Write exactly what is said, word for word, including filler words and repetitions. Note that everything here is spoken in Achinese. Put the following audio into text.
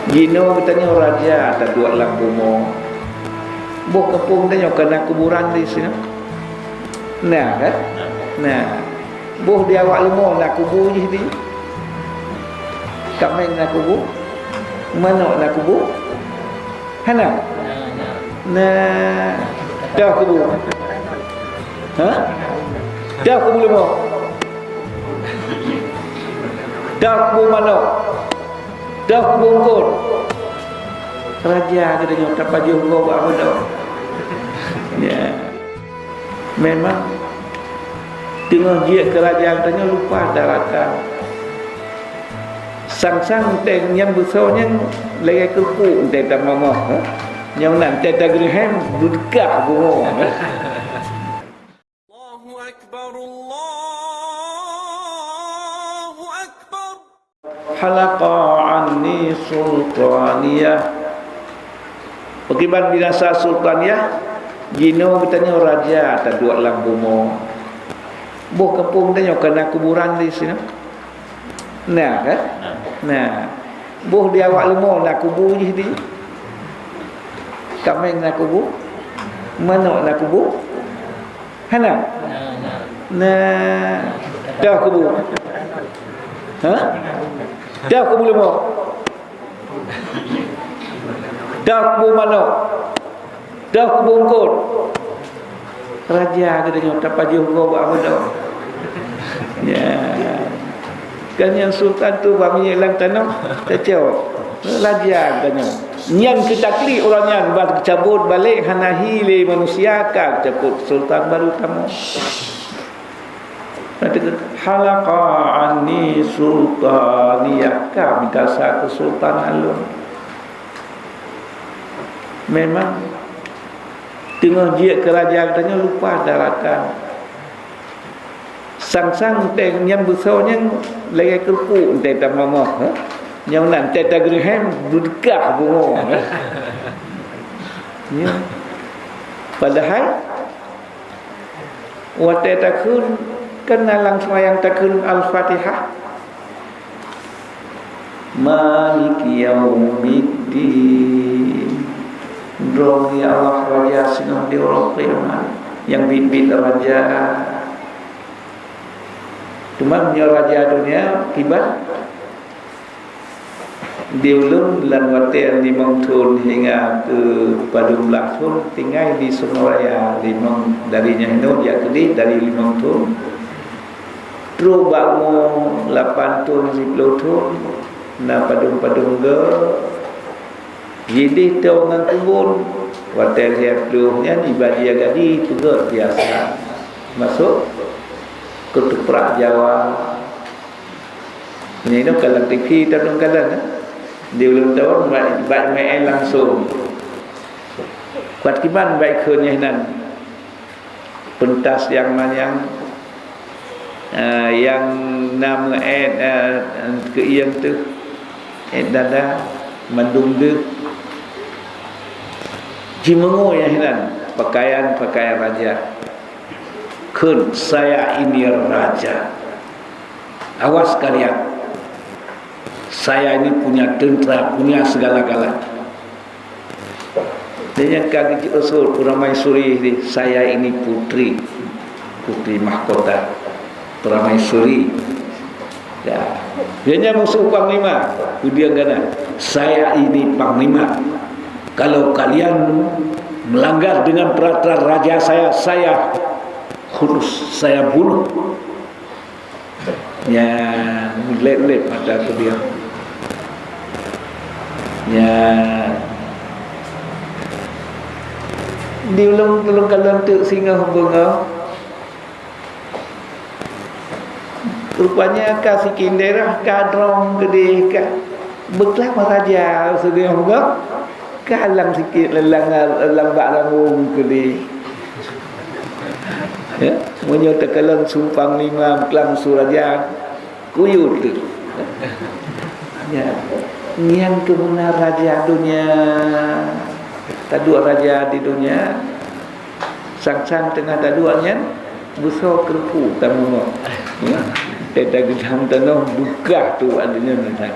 Jinoe geutanyoe raja taduek lam bumoe. Boh kampung tanyoe ka na kuburan di sinoe. Na kan? Na. Boh di awak leumo na kubu jih di. Kaméng na kubu. Manok na kubu. Hana? Na. Toh kubu. Ha? Toh kubu leumo. Toh kubu manok. Toh kubu eungkôt. Raja geutanyoe tapajoh gob bak beudôh. Ya. Memang teungoh jeuet keu raja geutanyoe lupa daratan. Sang-sang teuh nyan beusoe nyan lagèe keureupuk teuh tamomoh, eh. Nyang nan teuh tageureuhem beukah bumoe, eh. Allahu Akbar, Allahu Akbar. Halaqa anni sultaniyah. Pakriban binasa sultaniyah, jinoe geutanyoe raja taduek lam bumoe. Boh kampung tanyoe ka na kuburan di sinoe. Na kan? Na. Boh di awak leumo na kubu jih di. Kaméng na kubu. Manok na kubu. Hana? Na. Toh kubu. Ha? Toh kubu leumo. Toh kubu manok. Toh kubu eungkôt. Raja geutanyoe tapajoh gob bak beudôh. Ya. Kan nyang sultan tu bak minyeuk lam tanoh, tacok. Raja geutanyoe. Nyan keu taklid ureueng nyan, bah cabot balek hana hi lé manusia ka cabot sultan baru tamong. Halaqa anni sultaniyah, ka binasa keusultanan lôn. Memang teungoh jeuet keu raja geutanyoe lupa daratan. Sang-sang teuh nyan beusoe nyan lagèe keureupuk teuh tamomoh, eh. Nyang nan teuh tageureuhem beukah bumoe, eh. Ya. Padahai watèe takheun, kan na lam seumayang takheun Al-Fatihah. Maliki yaumiddin. Droe ya Allah, Raja singoh di uroe kiamat, nyang biet-biet raja. Teuma meunyoe raja donya kiban, di ulôn lam watèe limong thon hingga keu padum blaih thon tinggai di Sungai Raya, limong, dari nyan hinoe jak keudeh dari limong thon. Trok bak umu lapan thon, siplôh thon, na padum-padum goe. Jideh toe ngon keubon, watèe lhèe plôh nyan iba jih gadi peugöt biasa. Masôk keu tuprak Jawa. Nyan kalon T V, tadong kalon, eh? Di ulôn tawon bak, bak meu'en langsong. Kuat kiban bak ikheun nyan nan. Peuntas nyang manyang, eh, nyang na meu'et, eh, keu ieng teuh, èt dada, mandum deuh. Jimeungoe nyang hinan pakaian-pakaian raja. Kheun, "Saya ini raja." Awas kalian. Saya ini punya tentara, punya segala-gala. Dan nyang ka geucok usul Permaisuri ini, "Saya ini putri, putri mahkota Permaisuri." Ya. Dia nya musuh panglima, kemudian kena, "Saya ini panglima. Kalau kalian melanggar dengan peraturan raja saya, saya khusus, saya bunuh." Nyan, lép-lép mata kudiang. Nyan. Di ulôn, ulôn kalon teuk singoh beungoh. Rupanya ka sikindera, ka droe keudeh, ka beuklam raja singoh beungoh. Ka lam sikit, lam, lam bak rangông keudeh. Ya, meunyoe takalon su panglima, klam su raja, kuyut tu. Ya, nyan keuh meunan raja donya. Taduek raja di donya, sang-sang teungoh taduek nyan, beusoe keureupuk tamumok. Ya, teuh tageudam tanoh beukah tu adanya nyan.